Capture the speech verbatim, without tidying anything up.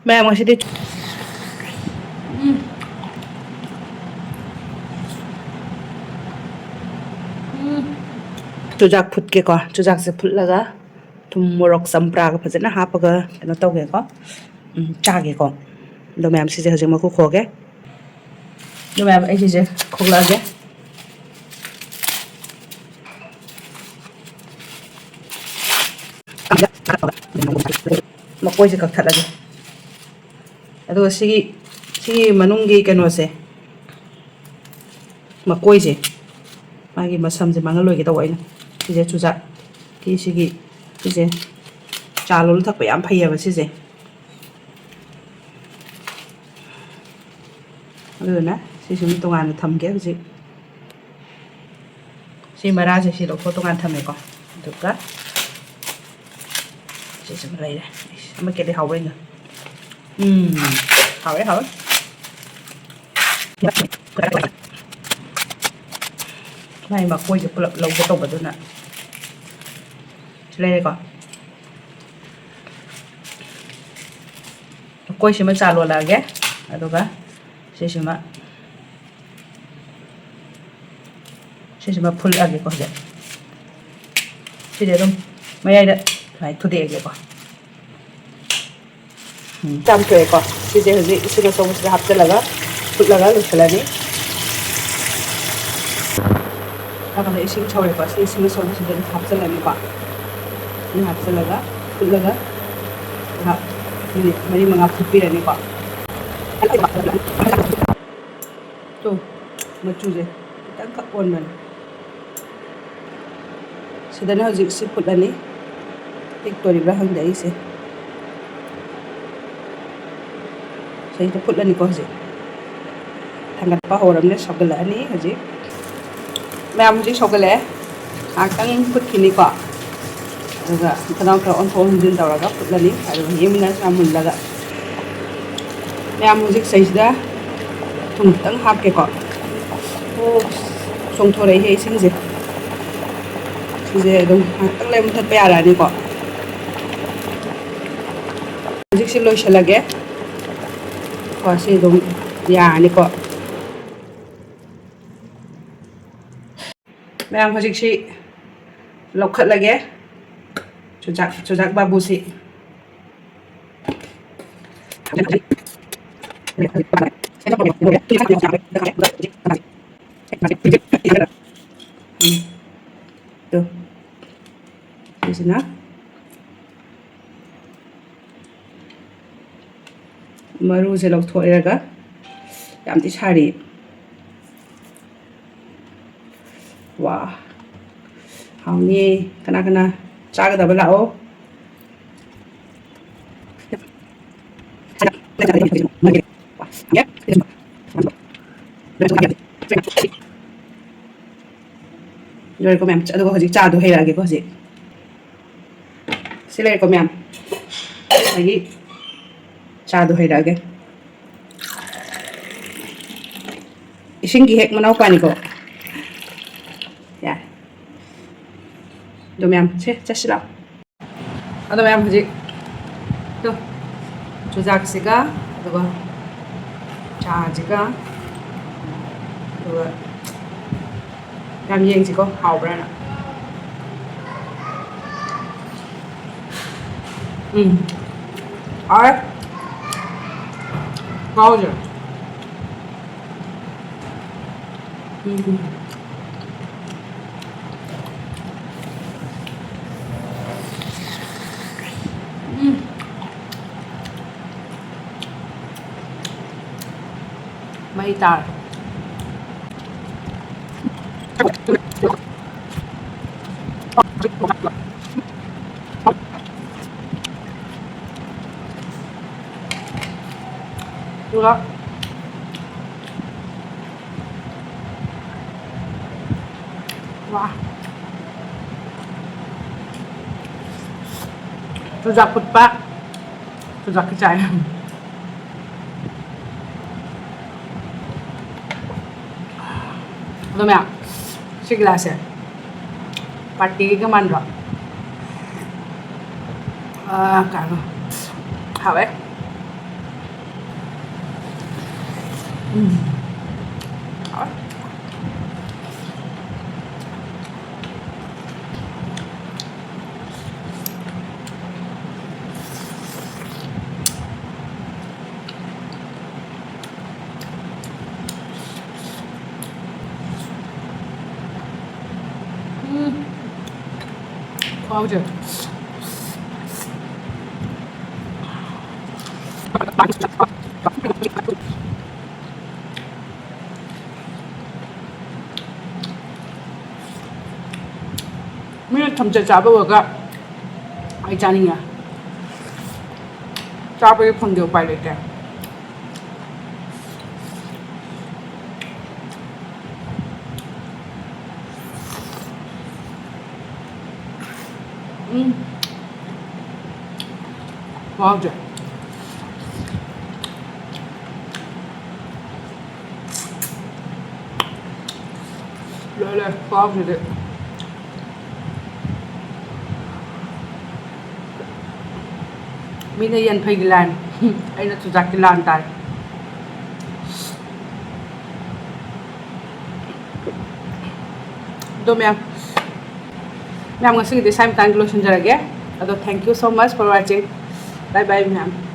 ꯃꯌꯥꯝ, ꯉꯁꯤꯗꯤ, ꯎꯝ꯫ ꯎꯝ꯫ ꯆꯨꯖꯥꯛ ꯐꯨꯠꯀꯦꯀꯣ꯫ ꯆꯨꯖꯥꯛꯁꯦ ꯐꯨꯠꯂꯒ ꯊꯨꯝ, ꯃꯣꯔꯣꯛ, ꯆꯝꯄ꯭ꯔꯥꯒ ꯐꯖꯅ ꯍꯥꯞꯄꯒ ꯀꯩꯅꯣ ꯇꯧꯒꯦꯀꯣ꯫ ꯎꯝ, ꯆꯥꯒꯦꯀꯣ꯫ ꯑꯗꯣ ꯃꯌꯥꯝ, ꯁꯤꯁꯦ ꯍꯧꯖꯤꯛ ꯃꯈꯨ ꯈꯣꯛꯑꯒꯦ꯫ ꯑꯗꯣ ꯃꯌꯥꯝ, ꯑꯩ ꯁꯤꯁꯦ ꯈꯣꯛꯂꯛꯑꯒꯦ꯫ ꯃꯀꯣꯏꯁꯦ ꯀꯛꯊꯠꯂꯒꯦ꯫ ꯑꯗꯨꯒ ꯁꯤꯒꯤ, ꯁꯤꯒꯤ ꯃꯅꯨꯡꯒꯤ ꯀꯩꯅꯣꯁꯦ, ꯃꯀꯣꯏꯁꯦ, ꯃꯥꯒꯤ ꯃꯁꯝꯁꯦ ꯃꯥꯡꯍꯜꯂꯣꯏꯒꯦ ꯇꯧꯕ ꯑꯩꯅ꯫ ꯁꯤꯁꯦ ꯆꯨꯖꯥꯛꯀꯤ ꯁꯤꯒꯤ, ꯁꯤꯁꯦ ꯆꯥ ꯂꯣꯜꯂ ꯊꯛꯄ ꯌꯥꯝ ꯐꯩꯌꯦꯕ ꯁꯤꯁꯦ꯫ ꯑꯗꯨꯗꯨꯅ ꯁꯤꯁꯤꯃ ꯇꯣꯉꯥꯟꯅ ꯊꯝꯒꯦ ꯍꯧꯖꯤꯛ꯫ ꯁꯤ ꯃꯔꯥꯁꯦ ꯁꯤ ꯂꯧꯊꯣꯛ ꯇꯣꯉꯥꯟ ꯊꯝꯃꯦꯀꯣ꯫ ꯑꯗꯨꯒ ꯁꯤꯁꯤꯃ ꯂꯩꯔꯦ꯫ ꯑꯃ ꯀꯦꯂꯤ ꯍꯥꯎꯕꯩꯅ꯫ ꯎꯝ, ꯍꯥꯎꯔꯦ, ꯍꯥꯎꯔꯦ꯫ ꯃꯥꯏ ꯃꯀꯣꯏꯁꯦ ꯄꯨꯂꯞ ꯂꯧꯒꯦ ꯇꯧꯕꯗꯨꯅ ꯁꯤ ꯂꯩꯔꯦꯀꯣ꯫ ꯃꯀꯣꯏꯁꯤꯃ ꯆꯥ ꯂꯣꯜꯂꯛꯑꯒꯦ꯫ ꯑꯗꯨꯒ ꯁꯤꯁꯤꯃ ꯁꯤꯁꯤꯃ ꯐꯨꯜꯂꯛꯑꯒꯦꯀꯣ ꯍꯧꯖꯤꯛ꯫ ꯁꯤꯗꯤ ꯑꯗꯨꯝ ꯃꯌꯥꯏꯗ ꯁꯨꯃꯥꯏꯅ ꯊꯨꯗꯦꯛꯑꯒꯦꯀꯣ꯫ ꯎꯝ, ꯆꯥꯝꯊꯣꯛꯑꯦꯀꯣ꯫ ꯁꯤꯁꯦ ꯍꯧꯖꯤꯛ ꯏꯁꯤꯡ ꯑꯁꯧꯕꯁꯤꯗ ꯍꯥꯞꯆꯤꯜꯂꯒ ꯐꯨꯠꯂꯒ ꯂꯣꯏꯁꯤꯜꯂꯅꯤ꯫ ꯅꯥꯀꯟꯗ ꯏꯁꯤꯡ ꯁꯧꯔꯦꯀꯣ꯫ ꯁꯤ ꯏꯁꯤꯡ ꯑꯁꯧꯕꯁꯤꯗ ꯑꯗꯨꯝ ꯍꯥꯞꯆꯤꯜꯂꯅꯤꯀꯣ꯫ ꯏꯁꯤꯡ ꯍꯥꯞꯆꯤꯜꯂꯒ ꯐꯨꯠꯂꯒ ꯉꯥꯏꯍꯥꯛ ꯃꯤꯅꯤꯠ ꯃꯔꯤ ꯃꯉꯥ ꯐꯨꯠꯄꯤꯔꯅꯤꯀꯣ꯫ ꯇꯣ, ꯃꯆꯨꯁꯦ ꯈꯤꯇꯪꯈꯛ ꯑꯣꯟꯕꯅꯦ꯫ ꯁꯤꯗꯅ ꯍꯧꯖꯤꯛ ꯁꯤ ꯐꯨꯠꯂꯅꯤ꯫ ꯄꯤꯛꯇꯣꯔꯤꯕ꯭ꯔꯥ ꯈꯪꯗꯦ ꯑꯩꯁꯦ꯫ ꯁꯤꯗ ꯐꯨꯠꯂꯅꯤꯀꯣ ꯍꯧꯖꯤꯛ꯫ ꯊꯥꯡꯒꯠꯄ ꯍꯧꯔꯕꯅꯤꯅ ꯁꯧꯒꯠꯂꯛꯑꯅꯤ ꯍꯧꯖꯤꯛ꯫ ꯃꯌꯥꯝ ꯍꯧꯖꯤꯛ ꯁꯧꯒꯠꯂꯛꯑꯦ꯫ ꯉꯥꯏꯍꯥꯛꯇꯪ ꯐꯨꯠꯈꯤꯅꯤꯀꯣ꯫ ꯑꯗꯨꯒ ꯈꯅꯥꯎ ꯈꯔ ꯑꯣꯟꯊꯣꯛ ꯑꯣꯟꯁꯤꯟ ꯇꯧꯔꯒ ꯐꯨꯠꯂꯅꯤ꯫ ꯑꯗꯨꯒ ꯌꯦꯡꯃꯤꯟꯅꯔꯁꯤ ꯃꯌꯥꯝ ꯃꯨꯜꯂꯒ꯫ ꯃꯌꯥꯝ ꯍꯧꯖꯤꯛ ꯁꯤꯗꯩꯁꯤꯗ ꯊꯨꯝ ꯈꯤꯇꯪ ꯍꯥꯞꯀꯦꯀꯣ꯫ ꯑꯣ, ꯆꯣꯡꯊꯣꯔꯛꯏꯍꯦ ꯏꯁꯤꯡꯁꯦ꯫ ꯁꯤꯁꯦ ꯑꯗꯨꯝ ꯉꯥꯏꯍꯥꯛꯇꯪ ꯂꯩꯔ ꯃꯨꯊꯠꯄ ꯌꯥꯔꯛꯑꯅꯤꯀꯣ꯫ ꯍꯧꯖꯤꯛꯁꯤ ꯂꯣꯏꯁꯤꯜꯂꯒꯦ꯫ ꯀꯣ, ꯁꯤ ꯑꯗꯨꯝ ꯌꯥꯔꯅꯤꯀꯣ꯫ ꯃꯌꯥꯝ, ꯍꯧꯖꯤꯛꯁꯤ ꯂꯧꯈꯠꯂꯒꯦ꯫ ꯆꯨꯖꯥꯛ, ꯆꯨꯖꯥꯛ ꯕꯥꯕꯨꯁꯤ꯫ ꯇꯨ꯫ ꯁꯤꯁꯤꯅ ꯃꯔꯨꯁꯦ ꯂꯧꯊꯣꯛꯑꯦꯔꯒ ꯌꯥꯝꯗꯤ ꯁꯥꯔꯤ꯫ ꯋꯥ, ꯍꯥꯎꯅꯤ꯫ ꯀꯅꯥ ꯀꯅꯥ ꯆꯥꯒꯗꯕ ꯂꯥꯛꯑꯣ꯫ ꯂꯣꯏꯔꯦꯀꯣ ꯃꯌꯥꯝ꯫ ꯑꯗꯨꯒ ꯍꯧꯖꯤꯛ ꯆꯥꯗꯣ ꯍꯩꯔꯛꯑꯒꯦꯀꯣ ꯍꯧꯖꯤꯛ꯫ ꯁꯤ ꯂꯩꯔꯦꯀꯣ ꯃꯌꯥꯝ꯫ ꯑꯗꯒꯤ ꯆꯥꯗꯣ ꯍꯩꯔꯛꯑꯒꯦ꯫ ꯏꯁꯤꯡꯒꯤ ꯍꯦꯛ ꯃꯅꯥꯎꯄꯥꯅꯤꯀꯣ꯫ ꯌꯥꯔꯦ꯫ ꯑꯗꯣ ꯃꯌꯥꯝ, ꯁꯦ, ꯆꯠꯁꯤ ꯂꯥꯛꯑꯣ꯫ ꯑꯗꯣ ꯃꯌꯥꯝ, ꯍꯧꯖꯤꯛ ꯇꯨ, ꯆꯨꯖꯥꯛꯁꯤꯒ, ꯑꯗꯨꯒ ꯆꯥꯁꯤꯒ, ꯑꯗꯨꯒ ꯌꯥꯝ ꯌꯦꯡꯁꯤꯀꯣ, ꯍꯥꯎꯕ꯭ꯔꯥꯅ꯫ ꯎꯝ꯫ ꯍꯥꯎꯔꯦ꯫ ꯃꯍꯥꯎꯁꯦ꯫ ꯎꯝ꯫ ꯎꯝ꯫ ꯃꯩ ꯇꯥꯔꯦ꯫ ꯑꯗꯨꯒ ꯋꯥ꯫ ꯆꯨꯖꯥꯛ ꯐꯨꯠꯄ꯫ ꯆꯨꯖꯥꯛꯀꯤ ꯆꯥꯏ꯫ ꯑꯗꯣ ꯃꯌꯥꯝ, ꯁꯤ ꯒꯤꯂꯥꯁꯁꯦ ꯄꯥꯔꯇꯤꯒ ꯃꯥꯟꯗ꯭ꯔꯣ? ꯑꯥ, ꯀꯩꯅꯣ, ꯍꯥꯎꯋꯦ꯫ ꯎꯝ꯫ ꯍꯥꯎꯋꯦ꯫ ꯎꯝ꯫ ꯈꯨꯍꯥꯎꯁꯦ꯫ ꯃꯤꯅ ꯊꯝꯆꯦꯠ ꯆꯥꯕ ꯎꯔꯒ ꯑꯩ ꯆꯥꯅꯤꯡꯉꯦ꯫ ꯆꯥꯕꯗꯤ ꯐꯪꯗꯦ, ꯎꯄꯥꯏ ꯂꯩꯇꯦ꯫ ꯎꯝ꯫ ꯈꯨꯍꯥꯎꯁꯦ꯫ ꯂꯣꯏꯔꯦ, ꯈꯨꯍꯥꯎꯁꯤꯗꯤ꯫ ꯃꯤꯅ ꯌꯦꯟꯐꯩꯒꯤ ꯂꯥꯟ, ꯑꯩꯅ ꯆꯨꯖꯥꯛꯀꯤ ꯂꯥꯟ ꯇꯥꯔꯦ꯫ ꯑꯗꯣ ꯃꯌꯥꯝ, ꯃꯌꯥꯝ ꯉꯁꯤꯒꯤꯗꯤ ꯁ꯭ꯋꯥꯏ ꯃꯇꯥꯡꯗ ꯂꯣꯏꯁꯤꯟꯖꯔꯒꯦ꯫ ꯑꯗꯣ thank you so much for watching. Bye bye ꯃꯌꯥꯝ꯫